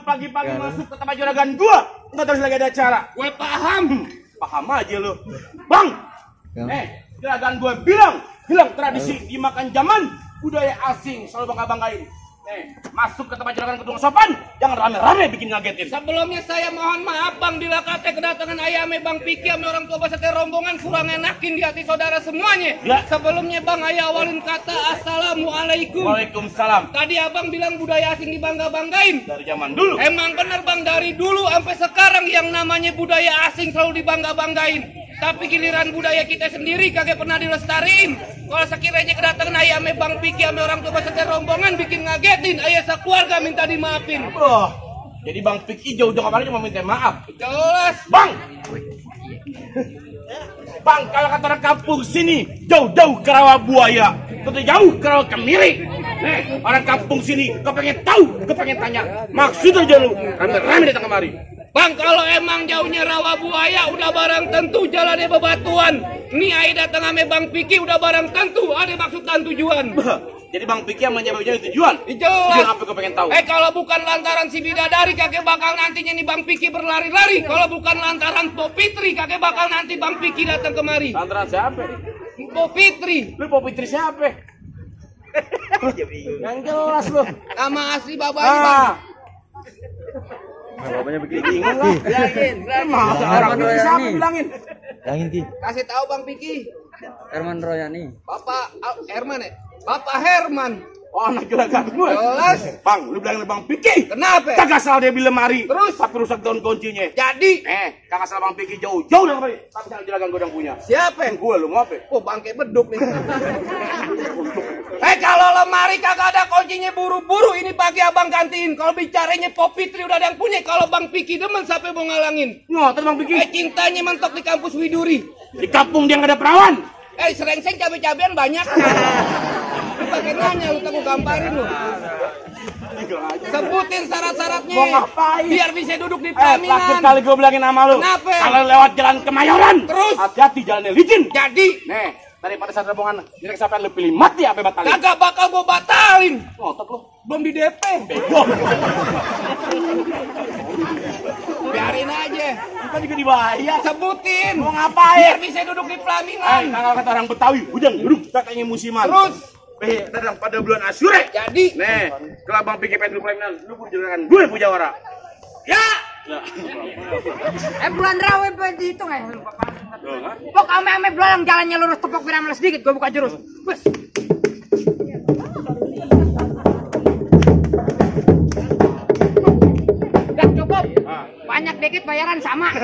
pagi-pagi masuk ke tempat juragan gua? Enggak terus lagi ada acara. Gue paham. Paham aja lu. Bang. Juragan gua bilang, hilang tradisi dimakan zaman, budaya asing selalu bangga-banggain. Masuk ke tempat juragan ketua sopan, jangan rame-rame bikin ngagetin. Sebelumnya saya mohon maaf Bang, bila kata kedatangan ayame Bang Piki sama orang tua beserta rombongan kurang enakin di hati saudara semuanya. Ya. Sebelumnya Bang, ayah awalin kata assalamualaikum. Waalaikumsalam. Tadi abang bilang budaya asing dibangga-banggain. Dari zaman dulu. Emang bener Bang, dari dulu sampai sekarang yang namanya budaya asing selalu dibangga-banggain. Tapi giliran budaya kita sendiri kagak pernah dilestariin. Kalau sekiranya kedatangan ayame Bang Piki sama orang tua beserta rombongan bikin ngagetin, ayah sekeluarga minta dimaafin. Jadi Bang Piki jauh-jauh kemarin cuma minta maaf. Jelas. Bang. Bang, kalau kata orang kampung sini, jauh-jauh ke Rawabuaya, jauh ke Rawa Kemiri. Orang kampung sini, kepengen tahu, kepengen tanya, maksudnya aja lu, rame-rame datang kemari. Bang, kalau emang jauhnya Rawabuaya udah barang tentu jalannya bebatuan. Nih ayah datang sama Bang Piki udah barang tentu ada maksud dan tujuan. Jadi Bang Piki yang menjawab tujuan. Jelas. Apa kau pengen tahu? Kalau bukan lantaran si bidadari kakek bakal nantinya nih Bang Piki berlari-lari. Kalau bukan lantaran Po Fitri kakek bakal nanti Bang Piki datang kemari. Lantaran siapa? Po Fitri. Lu Po Fitri siapa? Yang jelas lu. Nama asli babanya Bang. Bapaknya begini bingung lah. Bilangin. Masa orang itu siapa bilangin? Bilangin Ki. Kasih tahu Bang Piki. Herman Royani. Bapak Herman ya? Bapak Herman. Oh, anak juragan gue. Jelas. Bang, lu bilangin Bang Piki. Kenapa? Kagak salah dia bilang lemari. Terus? Tapi rusak daun kuncinya. Jadi? Kagak salah Bang Piki jauh-jauh dari kemari. Tapi jangan juragan gue yang punya. Siapa? Gue lu mau apa? Oh, bangke beduk nih. Kalau lemari kagak ada kuncinya buru-buru ini pagi abang gantiin. Kalau bicaranya Po Fitri udah ada yang punya. Kalau Bang Piki demen sampai mau ngalangin. Ngotot Bang Piki. Cintanya mentok di kampus Widuri. Di kampung dia nggak ada perawan. Serengseng cabai-cabean banyak. Lu pakai nanya lu takut gamparin lu. Sebutin syarat-syaratnya. Mau ngapain? Biar bisa duduk di Terakhir pelaminan. kali gue bilangin sama lu. Kenapa? Kalau lewat jalan Kemayoran. Terus? Hati-hati jalannya licin. Jadi? Nih, daripada saat rombongan, jadi kesampean lu pilih mati apa batalin? Kagak bakal gua batalin. Ngotot lu. Belum di DP. Bego. Biarin aja. Kita juga dibayar. Sebutin. Mau ngapain? Biar bisa duduk di pelaminan. Kalau kata orang Betawi, ujang duduk katanya musiman. Terus? Datang pada bulan Asyure. Jadi? Nih, kalau Bang Piki pengen pelaminan, lu pun juragan gue punya orang. Ya. Bulan Rawe dihitung ya. Pok ame-ame belang jalannya lurus tepok biramel sedikit gua buka jurus. Bus. Udah cukup. Banyak dikit bayaran sama.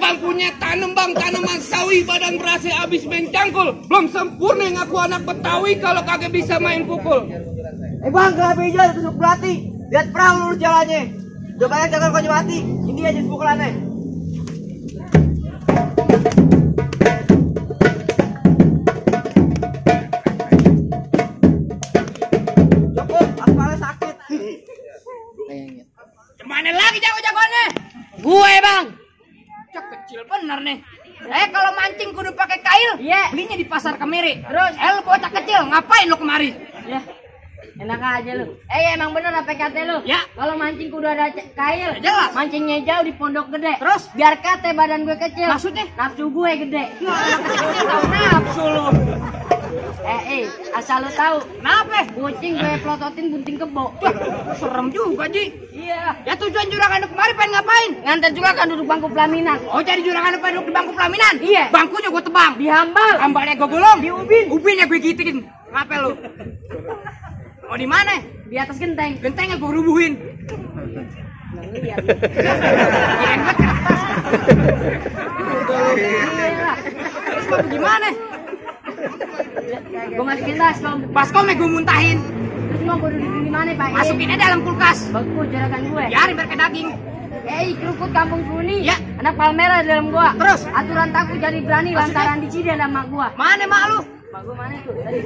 Bang punya bang tanaman sawi badan berasnya abis main cangkul. Belum sempurna ngaku anak Betawi kalau kagak bisa main pukul. Bang, ke hijau tusuk belati. Lihat perang lurus jalannya. Udah banyak jangan kau mati. Ini aja pukulannya. Cukup, kepala sakit. Kemana lagi jago-jagoannya? Gue bang. Cek kecil bener nih. Kalau mancing kudu pakai kail. Iya. Belinya di pasar Kemiri. Terus, lu bocah kecil ngapain lu kemari? Ya. Enak aja lu. Emang bener apa kata lu? Ya. Kalau mancing kudu ada kail. Jelas. Mancingnya jauh di pondok gede. Terus biar kate badan gue kecil. Maksudnya? Nafsu gue gede. Kecil tahu nafsu lu. Asal lu tahu. Kenapa? Kucing gue pelototin bunting kebo. Wah, serem juga, Ji. Iya. Ya tujuan juragan kemarin pengen ngapain? Ngantar juragan duduk bangku pelaminan. Oh, jadi juragan pengen duduk di bangku pelaminan? Iya. Bangkunya gue tebang. Dihambal. Hambalnya gue gulung. Di ubin. Ubinnya gue gituin. Ngapa lu? Oh, di mana? Di atas genteng. Gentengnya gue rubuhin. Lihat. Jenggot ke atas. Terus mau gimana? Gue masukin baskom. Baskomnya gue muntahin. Terus mau gue duduk di mana, Pak? Masukinnya dalam kulkas. Bagus juragan gue. Biarin biar ke daging. Kerukut kampung Suni. Ya. Anak palmera di dalam gua. Terus aturan takut jadi berani lantaran dicida sama gua. Mana mak lu? Mak gua mana tuh? Tadi.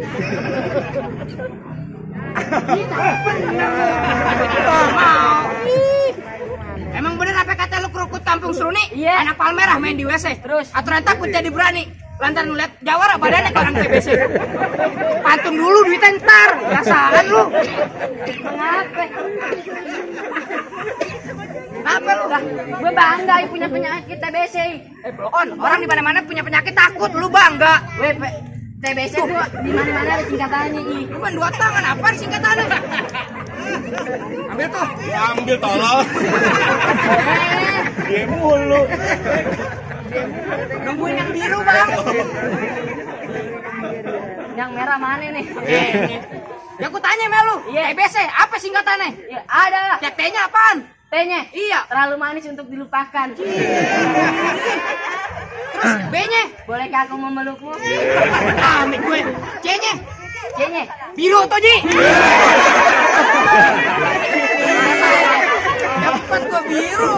Emang bener apa kata lu kerukut kampung Seruni? Iya. Anak palmerah main di WC. Terus aturan takut jadi berani. lantaran ngeliat jawara badannya ke orang TBC. Pantun dulu duitnya ntar, perasaan lu. Mengapa? Kenapa lu? Lah, gue bangga punya penyakit TBC. Blon, orang di mana-mana punya penyakit takut, lu bangga. TBC tuh di mana-mana ada singkatannya. Lu kan 2 tangan, apaan singkatannya? Ambil tuh. Ambil tolol. Dia mulu. Nungguin yang biru, Bang. Yang merah mana nih? Ya aku tanya sama lu. TBC apa singkatannya? Ya, ada. Ya, T-nya apaan? T-nya? Iya. Terlalu manis untuk dilupakan. Terus B-nya? Bolehkah aku memelukmu? Amit gue. C-nya? C-nya? Biru tuh, Ji. Dapat gue biru.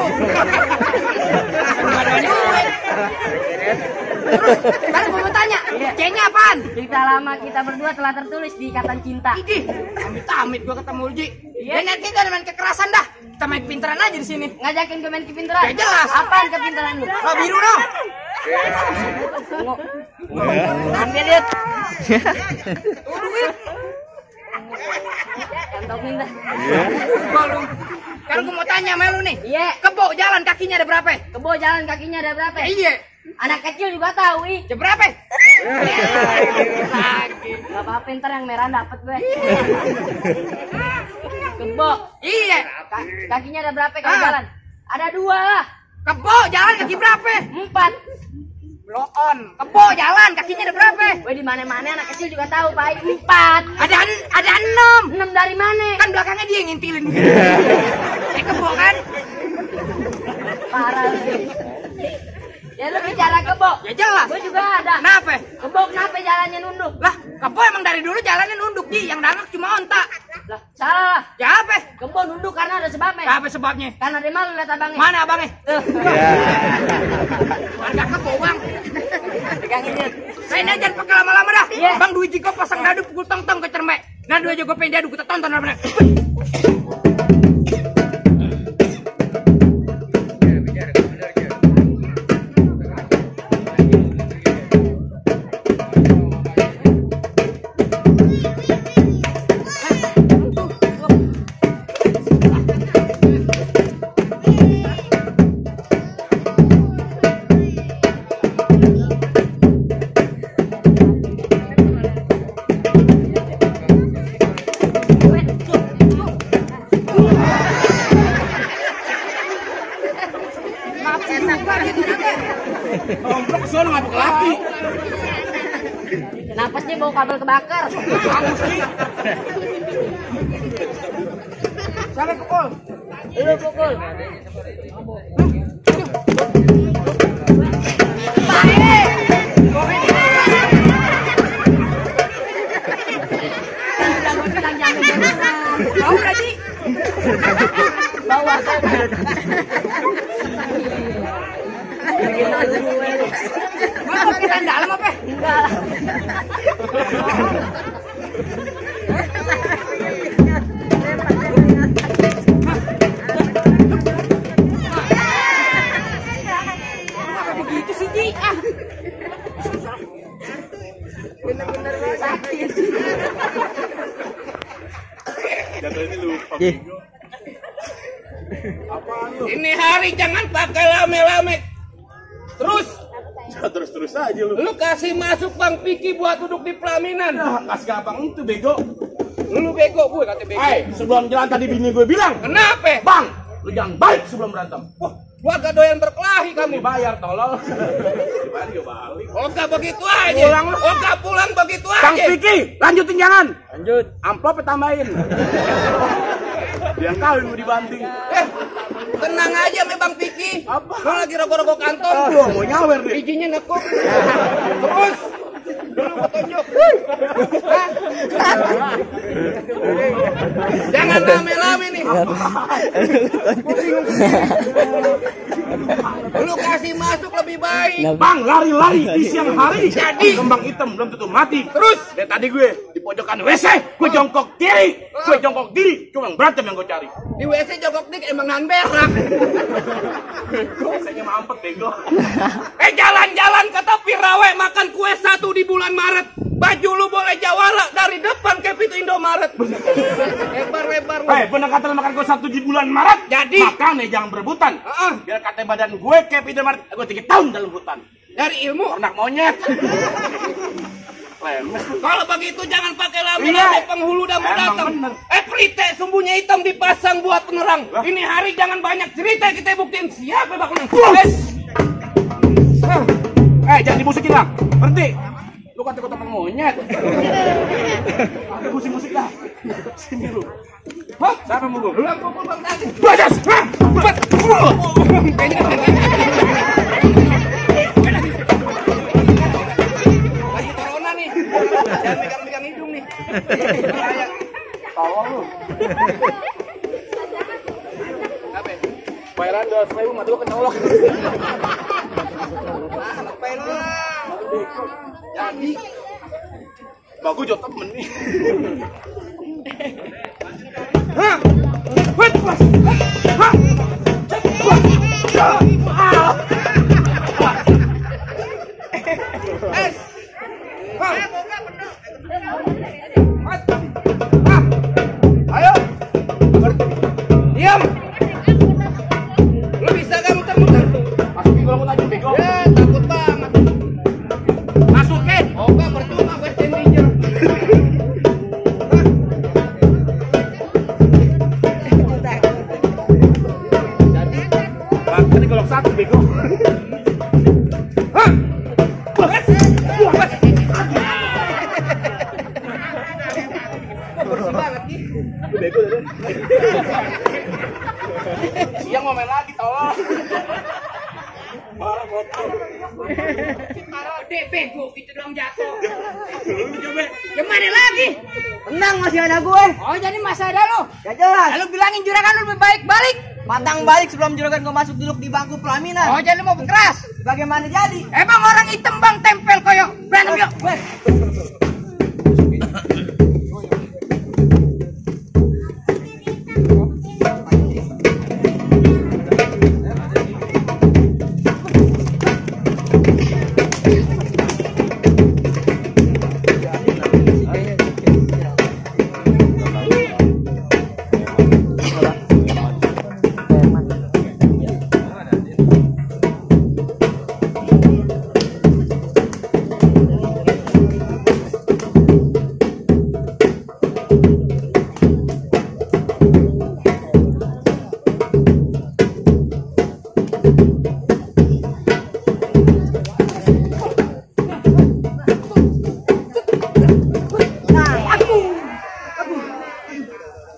Terus, sekarang gue mau tanya, C-nya apaan? Cerita lama kita berdua telah tertulis di ikatan cinta. Idih, amit-amit gue ketemu Ji. Dan nanti kita main kekerasan dah. Kita main kepintaran aja di sini. Ngajakin gue main kepintaran? Ya jelas. Apaan kepintaran lu? Oh, biru dong. Ambil lihat. Duit. Kantongin dah. Sekarang gue mau tanya sama lu nih. Iya. Kebo jalan kakinya ada berapa? Kebo jalan kakinya ada berapa? Iya. Anak kecil juga tahu, ih. Jam berapa? Lagi. Gak apa-apa, ntar yang merah dapet gue. Kebo. Iya. Kakinya ada berapa kalau jalan? Ada 2 lah. Kebo jalan kaki berapa? 4. Bloon. Kebo jalan kakinya ada berapa? Weh, di mana-mana anak kecil juga tahu, Pak. 4. Ada 6. 6 dari mana? Kan belakangnya dia yang ngintilin. Kebo kan? Parah sih. Ya lu bicara kebo. Ya jelas. Gue juga ada. Kenapa? Kebo kenapa jalannya nunduk? Lah, kebo emang dari dulu jalannya nunduk, Ji. Yang dangak cuma onta. Lah, salah. Ya apa? Kebo nunduk karena ada sebabnya. Apa sebabnya? Karena dia malu lihat abangnya. Mana abangnya? Warga kebo, Bang. Pegangin dia. Saya ini jangan pakai lama-lama dah. Bang duit jiko pasang dadu pukul tong-tong ke cermek. Nah, dua jago pengen dadu kita tonton apa? Ngomprok sono ngapuk lagi. Napasnya bau kabel kebakar. Siapa pukul? Lu pukul. Bau lagi. Bau apa? Mau kita dalam apa? Enggak lah. Begitu sih, Ji. Bener-bener sakit. Jatuh ini lupa. Ini hari jangan pakai lame-lame. Terus aja lu. Lu kasih masuk Bang Piki buat duduk di pelaminan. Nah, kasih gampang itu bego. Lu bego, gue kata bego. Sebelum jalan tadi bini gue bilang. Kenapa? Bang, lu jangan baik sebelum berantem. Wah, gua gak doyan berkelahi kamu. Bayar tolol. Gimana dia balik? Oga begitu aja. Pulang lu. Oga pulang begitu aja. Bang Piki, lanjutin jangan. Lanjut. Amplopnya tambahin. Dia kawin mau dibanting. Tenang aja me Bang Piki. Apa? Lu lagi rogo-rogo kantong. Gua mau nyawer deh. Bijinya nekuk. Terus. Dulu gua tunjuk. Jangan lame-lame nih. Lu kasih masuk lebih baik. Bang, lari-lari di siang hari. Jadi kembang hitam belum tentu mati. Terus. Dari tadi gue Di pojokan WC, gue jongkok diri. Cuma yang berantem yang gue cari. Di WC jongkok dik emang nahan berak. WC-nya mampet bego. Jalan-jalan ke tepi rawe makan kue 1 di bulan Maret. Baju lu boleh jawara dari depan ke pintu Indomaret. Lebar-lebar lu. Bener kata lu makan gue 1 di bulan Maret. Jadi makanya jangan berebutan. Biar kata badan gue kayak pintu Indomaret. Gue 3 tahun dalam hutan. Dari ilmu Ternak monyet. kalau begitu jangan pakai lame-lame penghulu udah mau datang. Pelite sumbunya hitam dipasang buat penerang. Ini hari jangan banyak cerita, kita buktiin siapa bakal menang. Jangan dimusikin lah, berhenti. Lu kata kota monyet. Ada musik-musik dah. Sini lu. Siapa yang mukul? Lu yang pukul bang tadi. Bajas. Lagi corona nih. Jangan megang-megang hidung nih. Tolong lu. Apa? Bayaran 200.000 mati gua kecolok. Ngapain lu? Jadi Bagus jod temen nih. Ayo. Diam. Lu bisa gak muter-muter? Masukin gua aja bego. Ya, takut banget. Masukin. Oh, enggak percuma gue teenager. Tadi golok 1 bego. Bersih banget nih. Bego deh. Siang mau main lagi tolong. Marah botol. Dek bego gitu dong jatuh. Coba. Gimana lagi? Tenang, masih ada gue. Oh jadi masih ada lo? Ya jelas. Lalu bilangin juragan lu lebih baik balik. Pantang balik sebelum juragan gue masuk duduk di bangku pelaminan. Oh jadi mau berkeras? Bagaimana jadi? Emang orang hitam bang tempel koyok. Berantem yuk.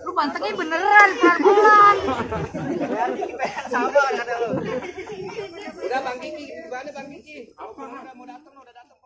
Lu bantengnya beneran pelan-pelan. Sama ada lu. Udah Bang Kiki, gimana Bang Kiki? Udah mau datang, udah datang.